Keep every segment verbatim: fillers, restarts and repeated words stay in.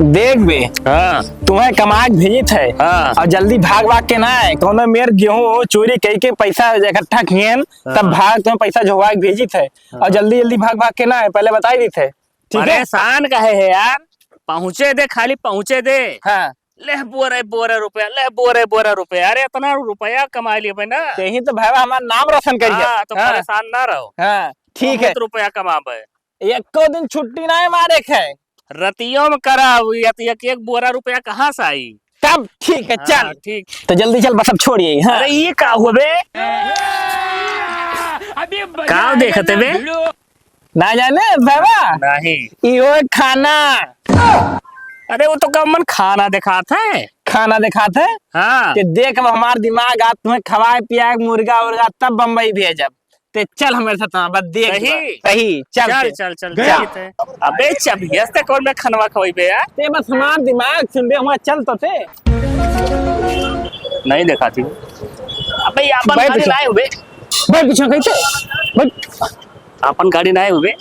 देख बे, हाँ। तुम्हें कमा के भेजित है। हाँ। और जल्दी भाग भाग के ना आए, कौनो मेर गेहूं चोरी कई के पैसा इकट्ठा किए हैं, हाँ। तब भाग तुम्हें पैसा झोंका के भेजित है। हाँ। और जल्दी जल्दी भाग भाग के ना आए, पहले बताई दी थे, ठीक है? परेशान काहे है यार, पहुँचे दे, खाली पहुँचे दे। हाँ। ले बोरे बोरे रुपया, ले बोरे बोरे रुपया। अरे इतना रुपया कमा लिए ना। यही तो भाई हमार नाम रोशन करिए। हाँ, तो हाँ। परेशान ना रहो। हाँ, ठीक है। बहुत रुपया कमाबे। एको दिन छुट्टी ना मारे के है। रतियों में करा, अब ये तो एक, एक बोरा रुपया कहाँ से आई? तब ठीक है, हाँ, चल। ठीक। तो जल्दी चल, बस अब छोड़िए, हाँ। अरे ये का हुआ बे? अभी का देखते बे? ना जाने बाबा। नहीं। इहो खाना। अरे वो तो कमन खाना दिखात है। खाना दिखात है? हाँ। कि देख अब हमार दिमाग आज तुम्हें खवाए पियाए मुर्गा उर्गा तब बम्बई भेजब। ते चल हमारे साथ, हाँ, बस देख सही? बस। सही, चल चल, ते। चल, चल, गया। चल, ते। अबे चबियस ते कौन में खनवा खवाई बे यार? ते बस हमार दिमाग सुन बे, हमार चल तो ते। नहीं देखा थी। अबे ये अपन बैठ खाली पीछे। लाए हुए। बैठ पीछे कहीं ते। बैठ। अपन गाड़ी ना आए हुए।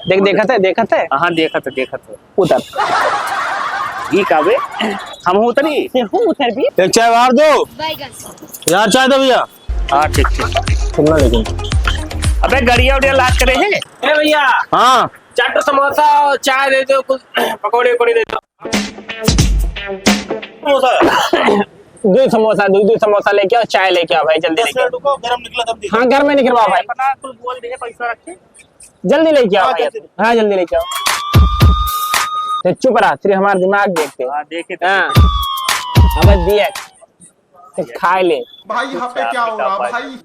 देख, देखत है, देखत है। हाँ, देखत है, देखत है। उतर। ई का बे? हम उतरी। ते हूँ उतर भी। एक चाय बाहर दो। यार, चाय दो भैया। हाँ, ठीक, ठीक। सुनना लेकिन। अबे, गड़िया उड़िया लाद करे है? ए भैया। हाँ। चार ठो समोसा और चाय दे दो, कुछ पकौड़े उकौड़े दे दो। समोसा। दो समोसा, दो, दो समोसा लेके आओ, चाय लेके आओ भाई, जल्दी दस लेके आओ। मिनट रुको, गरम निकला तब दे। हाँ, घर में निकलवाओ भाई। अपना कुछ बोल दे, पैसा रखे। जल्दी लेके आओ हाँ, भाई। जल्दी। हाँ, जल्दी लेके आओ। तो चुप रहा, सिर्फ हमारा दिमाग देखते। हाँ, देखे तो हाँ। देखे। अब दिया। तो खा ले। भाई, यहाँ पे क्या हो रहा, भाई?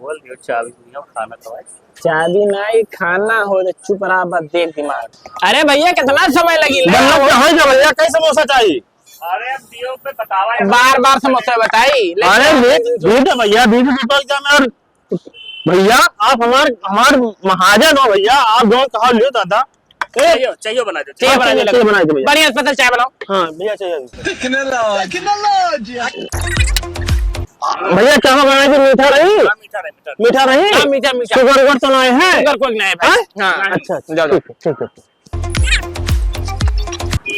बोल दियो, चाबी दुनिया में खाना खवाए। चाबी नहीं, खाना हो तो चुप रहा, बस देख दिमाग। अरे भैया, कितना समय लगी? मतलब कहाँ का भैया, कई समोसा चाहिए? अरे, अब दियो पे बतावा यार। बार बार समोसा बताई, ले अरे, जा। बीस, बीस है भैया, बीस रुपए का मैं और भैया, आप हमार, हमार महाजन हो भैया, आप जौन कहा लियो दादा। ए, चाहिए, चाहिए बना दो। चाहिए बना दो, चाहिए बना दो भैया। बढ़िया special चाय बनाओ। हाँ, भैया चाहिए। भैया, चाय बनाए तो मीठा रही? हाँ, मीठा रहे, मीठा रहे। मीठा रही? हाँ, मीठा, मीठा। Sugar वुगर तो नहीं है? Sugar कोई नहीं है भाई। हाँ? हाँ। अच्छा, अच्छा, जाओ, जाओ। ठीक है, ठीक है।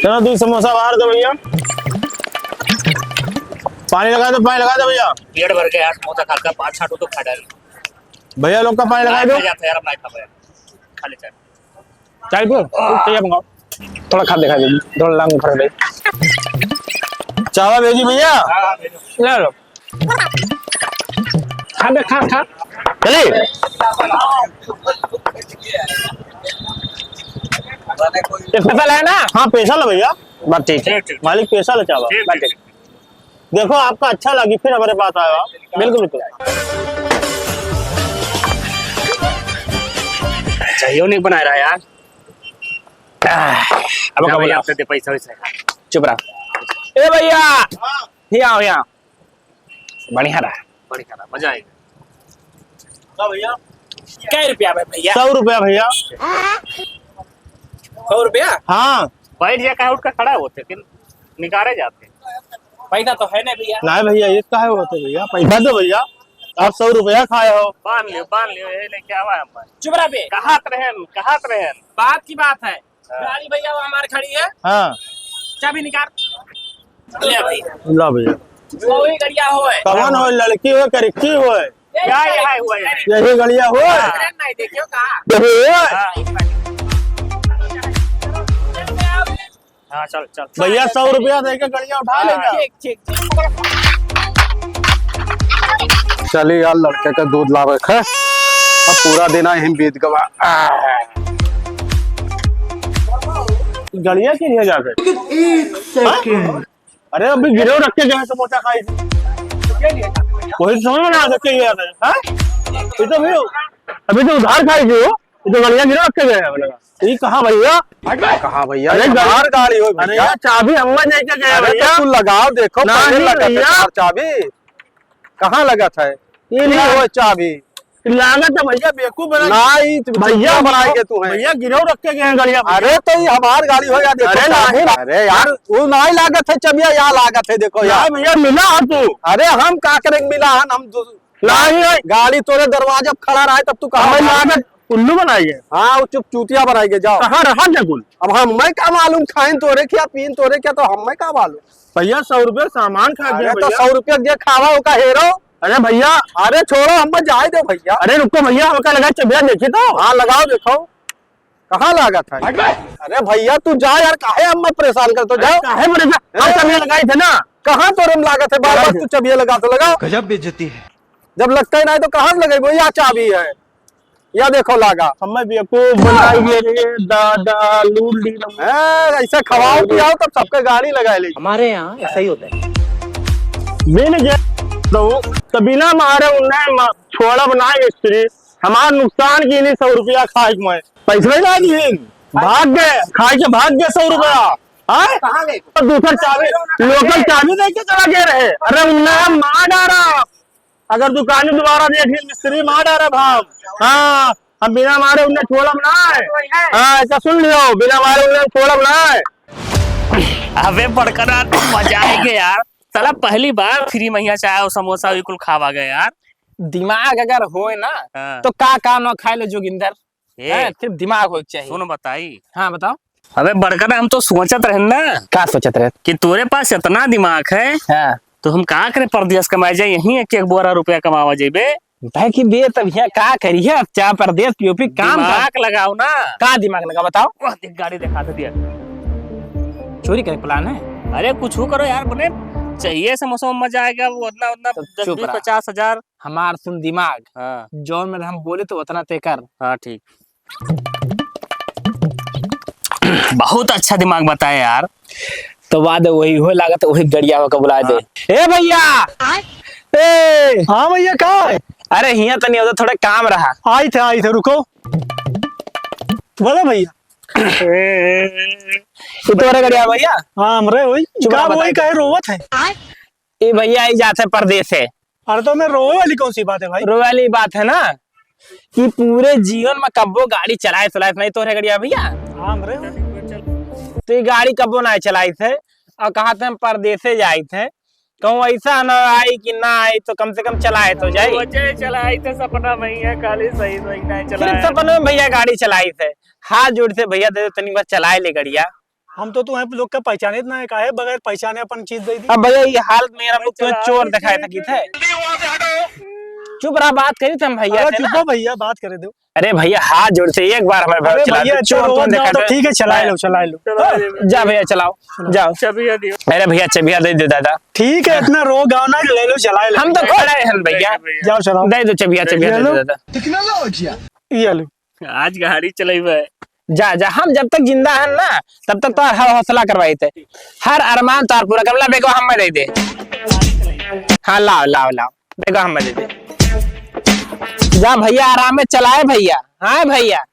चलो, दो समोसा बाहर दो भैया। पानी लगा दो, पानी लगा दो भैया। पेट भर के यार, समोसा खा के पाँच छह ठो तो खा डाल। भैया लोग का पानी लगा दो। खा जाता है यार, अब नहीं खा पाया। खा ले चाय। चाय पियो? ठीक है, मंगाओ। थोड़ा खा दिखा दे, थोड़ा लांग भर दे। चावा भेजी भैया। हाँ, हाँ, भेजो। ले लो। खा बे, खा, खा। चली। ये special है ना? हाँ, special है भैया। बस ठीक है। ठीक, ठीक। मालिक special है चावा। ठीक, बस ठीक, ठीक। ठीक। देखो, आपका अच्छा लगी, फिर हमारे पास आएगा। बिल्कुल, बिल्कुल। चाहिए नहीं बनाए रहा यार। आह, अब ना का भैया, बोला? आपसे दे पैसा वैसा। चुप रहा। ए भैया, हाँ। यहाँ आओ, यहाँ। बढ़िया रहा। बढ़िया रहा, मजा आएगा। का भैया? कै रुपया बा भैया? सौ रुपया भैया। सौ रुपया? हाँ। बैठ जा, काहे उठ के खड़ा होते, फिर निकाले जाते। पैसा तो है नहीं भैया। नहीं भैया, ये काहे होते भैया? पैसा दो भैया, आप सौ रुपया खाए हो। बांध लियो, बांध लियो, ये लेके आवा है हमारे। चुप रह बे। कहात रहेन, कहात रहेन। बात की बात है। हाँ। गाड़ी भैया वो हमार खड़ी है। हाँ। चाबी निकाल। ले भाई। ला भैया। वही गड़िया होए। कवन होए, लड़की होए, करिक्की होए? क्या यहाँ हुआ है? यही गड़िया होए। हाँ। नहीं देखियो कहाँ? यही होए। हाँ। हाँ, चल, चल। भैया, सौ रुपया दे के गड़िया उठा हाँ। लेगा। ठीक, ठीक, ठीक। चली यार, लड़के का दूध लावे के। अब पूरा दिन यहीं बीत गवा। आह। गड़िया के लिए जाके? एक second। अरे, अभी गिरव रख के गए समोसा खाई थी। वही समझ में ना आ सके यार, हाँ? ये तो अभी, अभी तो उधार खाई थी वो, ये तो गड़िया गिरव रख के गए हैं, बोलेगा। ये कहाँ भैया? कहाँ भैया? अरे ये हमार गाड़ी हो अरे भैया। यार, चाबी अम्मा लेके गए अरे तो भैया। तू लगाओ, देखो, नहीं पहले लगा था भैया। यार चाबी। कहाँ लगा था? ये ये ला- हो चाबी। लागत है भैया, बेवकूफ बना। ना, ई तो भैया, चुप्पा बनाए के तू है। भैया, गिरव रख के गए हैं गड़िया। अरे, तो ई हमार गाड़ी हो या, देखो अरे, चाबी। नहीं। अरे यार, वो नहीं लागत है चबिया, या लागत है, देखो यार। नहीं भैया, मिला हो तू। अरे, हम का करें, मिला हन, हम दो-, नहीं, नहीं। गाड़ी तोरे दरवाजे पे खड़ा रहे, तब तू कहाँ हमें भाग लागत, उल्लू बनाई है। हाँ, वो चुप चूतिया बनाई के जाओ। कहाँ रहा जगुल? अब हम्मे का मालूम, खाइन तोरे क्या, पीन तोरे क्या, तो हम्मे का मालूम। भैया, सौ रुपया सामान खा गया अरे तो भैया। सौ रुपया के जे खावा ओका हेरो। अरे भैया। अरे छोड़ो, हम्मे जाए दो भैया। अरे रुको भैया, हमका लगा चबिया देखी तो। हाँ, लगाओ, देखो। कहाँ लागत है? हट बे। अरे भैया, तू जा यार, काहे हम्मे परेशान करत हो? अरे जाओ। काहे परेशान? हम ए? चबिया लगाई थे ना। कहाँ तोरे में लागत है? बार-बार लगाई थे। तू चबिया लगात हो, लगाओ। गजब बेइज्जती है। जब लगता ही नहीं तो कहाँ से लगेबो? या चाबी है, या देखो लागा। हम्मे बेवकूफ बनाई गए रे दादा, लूट ली हम। ए, ऐसे खवाओ पियाओ तब सबके गाड़ी लगाए ले। हमारे यहाँ ऐसा ही होता है। बिन जे तो, तो बिना मारे उन्हें मा-, छोड़ब ना मिस्त्री। हमार नुकसान कीनी सौ रुपया खाए के मैं। पैसवे ना दीन। भाग गए, खाए के भाग गए सौ रुपया। हाँ? कहाँ गए? तो दूसर चाबी, लोकल चाबी दे के चला गए रहे। अरे उन्हें हम मार डारा। अगर दुकानी दोबारा देख ली, मिस्त्री मार डारा हम। हाँ, हम बिना मारे उन्हें छोड़ब ना है। हाँ, ऐसा सुन लियो, बिना मारे उन्हें छोड़ब ना है। अबे बड़का ना, तो मजा आएगा यार। साला पहली बार फ्री में यहाँ चाय और समोसा भी कुल खावा गए यार। दिमाग अगर होए ना, हाँ। तो का का ना खाए ले जोगिंदर। ए, हैं, सिर्फ दिमाग होए के चाहिए। सुन बताई। हाँ, बताओ। अबे बड़का ना, हम तो सोचत रहन ना। का सोचत रहे? कि तोरे पास इतना दिमाग है, हाँ। तो हम का करे परदेस कमाए जाए, यहीं एक एक बोरा रुपया कमावा जाइबे। भाई की बे, तब यहाँ का करिए, अब चाह परदेस पी ओ पी काम कर। दिमाग लगाओ ना। का दिमाग लगा बताओ? वाह, देख गाड़ी देखा दे दिया। चोरी करे प्लान है? अरे कुछ करो यार, बने चाहिए समोसा में मजा आएगा, वो उतना, उतना तो दस, चुप बीस, रहा। पचास हजार। हमार सुन दिमाग, हाँ। जौन में हम बोले तो उतना ते कर। हाँ, ठीक। बहुत अच्छा दिमाग बताए यार। तो बाद वही हो लागत, वही गड़िया होकर बुलाए दे। हाँ। ए भैया! आय? ए! हाँ भैया, का है? अरे हियाँ तनी उधर थोड़े काम रहा। आई थे, आई थे, रुको। बोला भैया। ये तोरे गड़िया भैया? हाँ, हमरे वही। चुप रहा, का बताई वही दे। काहे रोवत है? आय? ए भैया, आई जात है परदेस है। अरे तो मैं रोवे वाली कौन सी बात है भाई? रोवे वाली बात है ना कि पूरे जीवन में कब्बो गाड़ी चलाए, चलाए नहीं तोरे गड़िया भैया। हाँ, हमरे। तो ये गाड़ी कब्बो ना चलाई थे और कहा थे हम परदेसे जाई थे, कहूँ ऐसा ना आई कि ना आई तो कम से कम चलाए तो जाई। वजह चलाई थे सपना में ही है, खाली सही, सही नहीं चलाए। सिर्फ सपने में भैया गाड़ी चलाई थे। हाथ जोड़ से भैया दे दो, तनी बार चलाए ले गड़िया। हम तो तुम्हें लोग का पहचाने ना है, काहे बगैर पहचाने अपन चीज दे दी। अब भैया, ये हालत में यार, हम लोग तुम्हें चोर दिखाए था, किथे? चुप रहा, बात करी थे हम भैया अरे से ना। चुप हो भैया, बात करे दो। अरे भैया, हाथ जोड़ से एक बार हमारे भैया अरे चला भैया, दो, इतना चोर रो तुम मत, दिखा तो दो। ठीक है, चला लो, चला लो। चला लो। जा भैया, चलाओ, चलाओ। जाओ। चबिया दियो। अरे भैया, चबिया दे दे दादा। ठीक है, इतना रो गाओ ना, ले लो, चला लो। हम तो खड़े हैं भैया। जाओ, चलाओ। दे दो चबिया, चबिया दे दो दादा। ये लो। आज गाड़ी चलेबे। जा, जा, हम जब तक जिंदा हन ना, तब तक तोहार हर हौसला करवाई थे। हर अरमान तोहार पूरा करब। ला, बेगवा हमें दे दे। हाँ, लाओ, लाओ, लाओ। बेगवा हमें दे दे। जा भैया, आराम में चलाए भैया। हाँ भैया।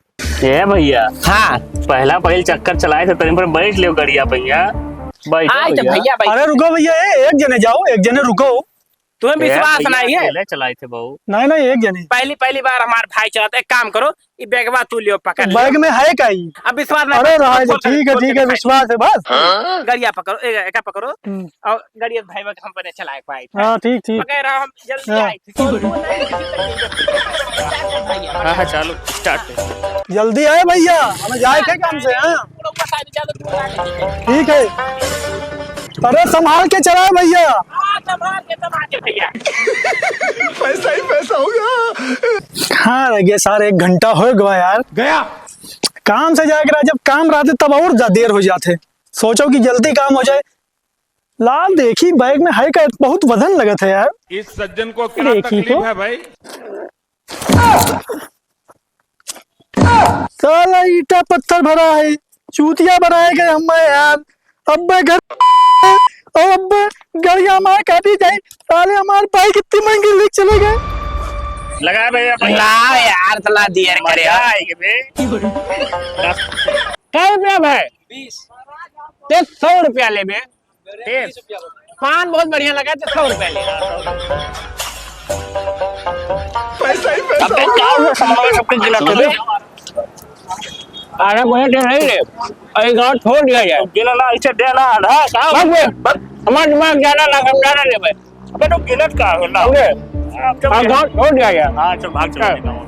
ए भैया। हाँ। पहला पहिल चक्कर चलाए थे, तनी पर बैठ लियो गड़िया भैया। बैठो हाँ, तो भैया। भैया, बैठ। अरे रुको भैया, ए, एक जने जाओ, एक जने रुको। तुम्हें ए, विश्वास भैया, नहीं है? अकेले चलाई थे बहू। नहीं, नहीं, एक जने। पहली, पहली बार हमार भाई चलाते, एक काम करो, ये बैगवा तू लियो पकड़ लियो। बैग में है का ही? अब विश्वास नहीं अरे है, रहा खोल दे, ठीक है, खोल ठीक दे है, दिखाई दे। विश्वास है बस। हाँ? गड़िया पकड़ो, ए, एका पकड़ो। हम्म। और गड़िया भाई बा हम बने चलाए पाए। हाँ, ठीक, ठीक। पकड़ रहा हम जल्दी हाँ। आए थे। हाँ, हाँ, चालू, start है। जल्दी आए भैया, हमें जाए थे काम से, हाँ। ठीक है। अरे संभाल के चलाओ भैया। हाँ, संभाल के, संभाल के भैया। पैसा ही पैसा होगा। हाँ, रह गया सार, एक घंटा हो गवा यार। गया। काम से जाके रहा, जब काम रहते तब और जा-, देर हो जाते। सोचो कि जल्दी काम हो जाए। लाल देखी बैग में है का, बहुत वजन लगत है यार। इस सज्जन को क्या देखी तकलीफ तो। है भाई? साला ईटा पत्थर भरा है, चूतिया बनाए गए हमें यार। अब मैं घर, अब गड़िया मार काटी जाए, साले हमारे भाई कितनी महंगी लेके चले गए। लगा भैया, भैया। ला यार, साला देर करे। मजा आएगी बे। कै रुपया भाई? बीस। ते सौ रुपया लेबे। टेप। पान बहुत बढ़िया लगा, तो सौ रुपया ले। पैसा ही पैसा अबे होगा। क्या हुआ, सामान सबके गिना के दे। अरे, मुझे दे नहीं रे। अरे, गाँव छोड़ दिया जाए। गिना ना, इसे दे ना, आधा, क्या? बस बे, बस। हमारा दिमाग ज्यादा ना, हम ज्यादा ले भाई। अबे, तो गिनत का हो ना? अबे, अब जब अब गिन- गाँव छोड़ दिया जाए। हाँ, चल, भाग, चलो, चल। निकल।